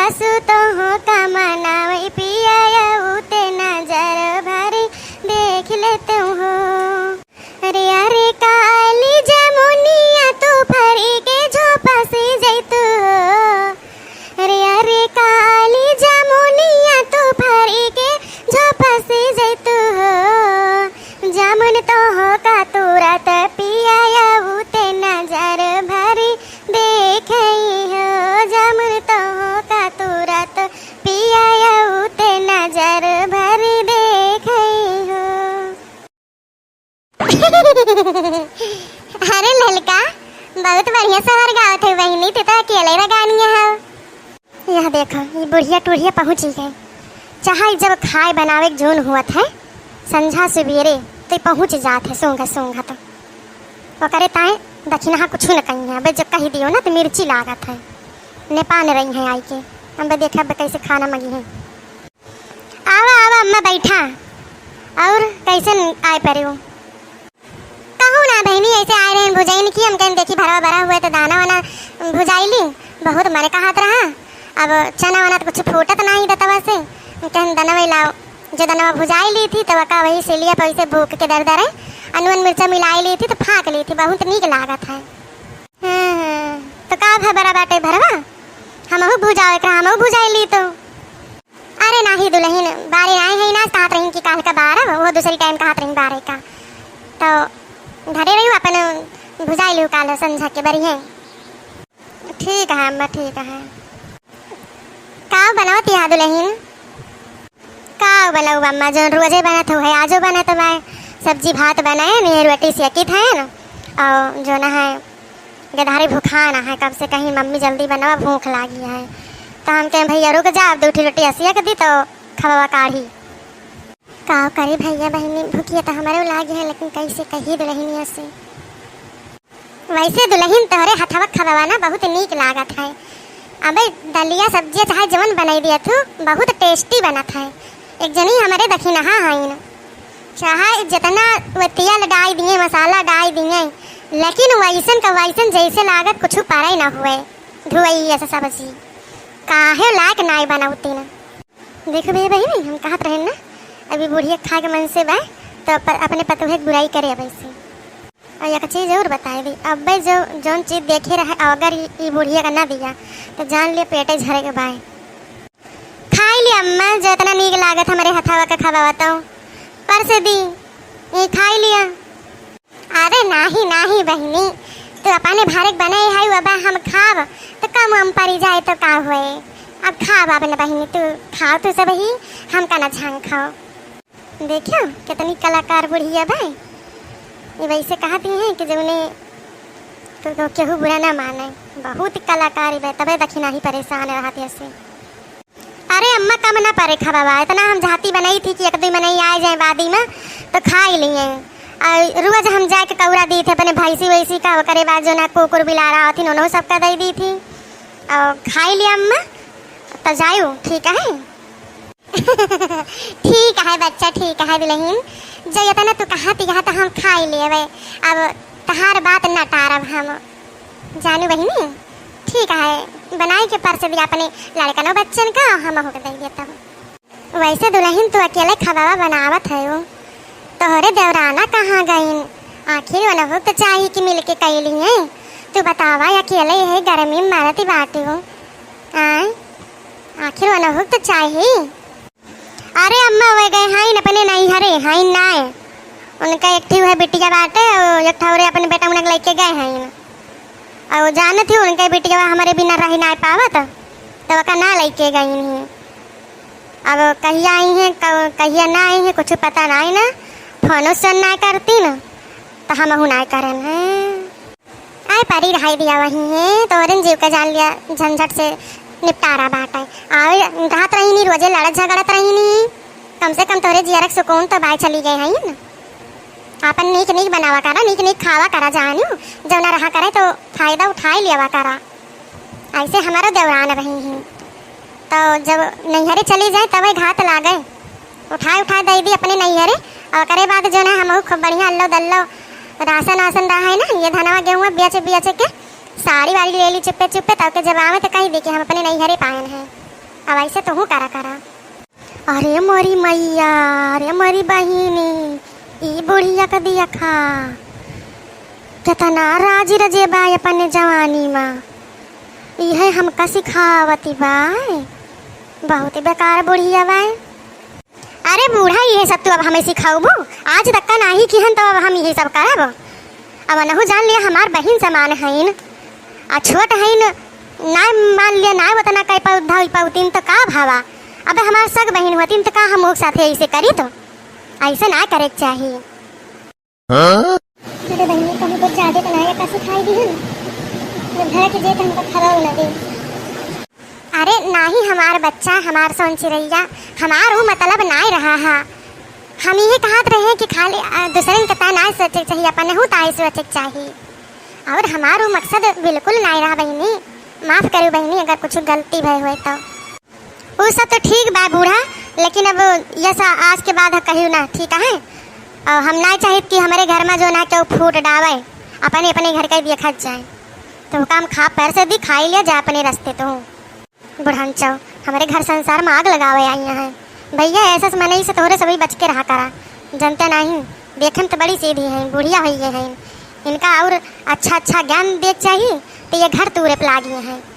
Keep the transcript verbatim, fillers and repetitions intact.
सु तोहका मनावै पिया, अउते नजर भरी देख लेतौ हो। अरे, अरे, काली जमुनिया तू फरी के झोपस जैतू हो। अरे, अरे, काली जमुनिया तू फरी के झोपस जैतू हो। जामुन तोहका तुरत पिया, अउते नजर भरी देखई हो। जामुन तोहका तुरत पिया, अउते नजर भरी देखई हो। अरे ललका, बहुत बढ़िया सोहर गावत है बहिनी, तू तो अकेले रगानिया हो। यह देखा, ये बुढ़िया टुढ़िया पहुँची गए। चाहे जब खाए बनावे के जून हुअत है, संझा सुबेरे तो पहुँच जात है, सूंघ सूंघ तो। ओकरे ताए दखिनहा कुछ न कही है, अब जब कही दियो ना तो मिर्ची लागत है, नेपान रही है आई के। अब देखा अब कैसे खाना मगी है। आवा, आवा अम्मा, बैठा। और कैसन आए परे हो? कहूँ ना बहिनी, ऐसे आए रहन भुजाइन की, हम कहन देखी भरवा भरा हुआ तो दाना वाना भुजाई ली, बहुत मन कहत रहा। अब चना वाना तो कुछ फूटत नाही दतवा से, हम कहन दनवा लाओ, जो दनवा भुजाई ली थी तो वका वही सिलिया पर ऐसे भूख के दर दर है, अनवन मिर्चा मिलाई ली थी तो फाँक ली थी, बहुत नीक लागत है। हम्म, हम्म, तो का भा बड़ा बाटे भरवा, हमहू भुजाओ एकरा, हमहू भुजाई ली तो। अरे नाही दुलहिन, बारे नाही है ना, कहत रहिन कि काल का बारह, वो दूसरी टाइम कहत रहिन बारह का। तो धरे रही अपन भुजाई लू काल संझा के बरी है। ठीक है अम्मा, ठीक है। का बनावत या दुलहिन? का बनाऊ अम्मा, जौन रोजे बनत हो है, आजो बनत बा। सब्जी भात बनाए ने, रोटी सेकित है ना, और जो ना है, गधारी भुखान है, कब से कहीं मम्मी जल्दी बनावा, भूख लागी है। तो हम कहें, "भैया रुक जा, अब दो ठो रोटी असिया के दी तो खबवा काढ़ी।" का करी भैया बहिनी, भुखिया तो हमारे लागी है, लेकिन कैसे कही दुलहिनिया से। वैसे दुलहिन तोहरे हथवा खबवा ना बहुत नीक लागत है। अबे दलिया सब्जिया चाहे जवन बनाई दिया तू, बहुत tasty बनत है। एक जनी हमारे दखिनहा हईन, चाहे जितना वो तेल डाई दिए, मसाला डाई दिए, लेकिन वैसन का वैसन जैसे लागत कुछ परे न हुए। धुआई ऐसा सब्जी काहे लायक नाई बनौती ना। देखो भैया बहिनी, हम कहत रहे ना, अभी बुढ़िया खा के मन से बा, तो अप-, अपने पतोहे के बुराई करे अब ऐसे। और एक चीज और बताए दी, अबे जो, जौन चीज देखे रहे, अगर ई, ई बुढ़िया का ना दिया, तो जान लिया पेटे झरे के बाय। खाई लिया अम्मा, जो इतना नीक लागत हमरे हथवा का खवावत हो, परस दी, ये खाई लिया। अरे नाही, नाही बहिनी, तू अपने भरे के बनाई है, अब हम खाब, तो कम हम परी जाए तो का हुए? अब खाब अब न बहिनी, तू खाओ तू सब ही, हमका ना झांग खाओ। देखियो, कितनी कलाकार बुढ़िया बा। ये वैसे कहती हैं कि जौने को, को केहू बुरा ना माने। बहुत कलाकारी बा, तबे दखिनहा परेशान रहत ऐसे। अरे अम्मा, कम ना परे खबवा, इतना हम झाती बनाई थी कि एक दुई मनई आए जाए बादी में, तो खाई लिए। और रोज हम जाए के कौरा दी थी अपने भैंसी वैसी का, ओकरे बाद जो ना कुकुर बिलारा होती, उन्हों सबका दे दी थी और खाई लिया अम्मा। तो जायू, ठीक है। ठीक है बच्चा, ठीक है दुलहिन, जो इतना तू कहा तिहा तो हम खाई लेवे। अब तहार बात न टारब हम, जानू बहिनी। ठीक है, बनाई के परस दिया अपने लड़कनों बच्चन का, हम हो दे देता हूँ। वैसे दुलहिन तू अकेले खवावा बनावत है, तोहरे देवराना कहाँ गईन? आखिर उनहू तो चाही कि मिलके कैली है। तू बतावा, अकेले यही गर्मी में मरत बाटी हो। आय, आखिर उनहू तो चाही। अरे अम्मा, वे गए हईन अपने नैहरे, हईन नाय। उनका एक ठी है बिटिया बाटे, और एक ठौरे अपने बेटा उनके लेके गए हईन। और जानत ही उनके बिटिया हमारे बिना रह नाय पावत, तो ओका ना लेके गईन ही। अब कहिया आई हैं, क-, कहिया ना आई हैं, कुछ पता नाय ना। फोनो से ना करती ना, तो हमहू ना करन हैं। आय परी रहाई दिया वही है, तोहरे जीव के जान लिया, झंझट से निपटारा बाटे। आवे रहत रही नी, रोजे लड़त झगड़त रही नी, कम से कम तोहरे जियरक सुकून तो बाय चली गए हैं ना। आपन नीक नीक बनावा करा, नीक नीक खावा करा, जानू, जौना रहा करे तो फायदा उठाई लेवा करा। ऐसे हमारो देवरान रही हैं, तो जब नैहरे चली जाए तब घात लागे। उठाए उठाए दे दी अपने नैहरे, और ओकरे बाद जो ना हमहू खूब बढ़िया अल्लो दल्लो राशन आसन रहा है ना, ये धनवा गेहूँ बेच बेच के साड़ी वाड़ी ले ली चुप्पे चुप्पे, तब के जब आवे तो कही दी कि हम अपने नैहरे पायन है। अब ऐसे तोहू करा करा। अरे मोरी मैया, अरे मोरी बहिनी, ई बुढ़िया का दिया खा, केतना राज रजे बा अपने जवानी मा। इहे हमका सिखावती बा, बहुत बेकार बुढ़िया बा। अरे बूढ़ा, इहे सब तू अब हमें सिखाउबू? आज तक का नाही किहन, तो अब हम इहे सब करब? अब अनहु जान लिया, हमार बहिन समान हईन, आ छोट हईन, ना मान लिया, ना उतना कह पाउ, धइ पाउतीन, तो का भावा? अब हमार सग बहिन होतीन, तो का हम ओक साथे ऐसे करी? तो ऐसे ना करे के चाही। अरे बहिनी, कहूँ कुछ ज्यादा तो ना एका सिखाई दिहन, जो घर के जेठ हमका खवाओ ना दे। अरे नाही हमार बच्चा, हमार सोन चिरैया, हमार ऊ मतलब नाय रहा हा। हम इहे कहत रहे कि खाली, अ, दूसरन के ताय नाय सोचे के चाही, अपनहू ताय सोचे के चाही। और हमार ऊ मकसद बिल्कुल नाय रहा बहिनी। माफ करू बहिनी अगर कुछ गलती भय होय तो। ऊ सब तो ठीक बा बूढ़ा, लेकिन अब ये सा आज के बाद कहियो ना, ठीक है? और हम नाय चाहित कि हमरे घर मा जो ना केहू फूट डावे, अपने अपने घर का देखत जाए। तो काम खा पैर से भी खाई लिया जा अपने रास्ते तो। बुढ़ान चौ, हमरे घर संसार मा आग लगावे आई हैं। भैया, ऐसे मनई से तोहरे सभी बच के रहा करा। जनते नाही, देखे में तो बड़ी सीधी हैं, बुढ़िया हुई हैं। इनका और अच्छा अच्छा ज्ञान दे चाहिए, तो ये घर तूरे पे लागी हैं।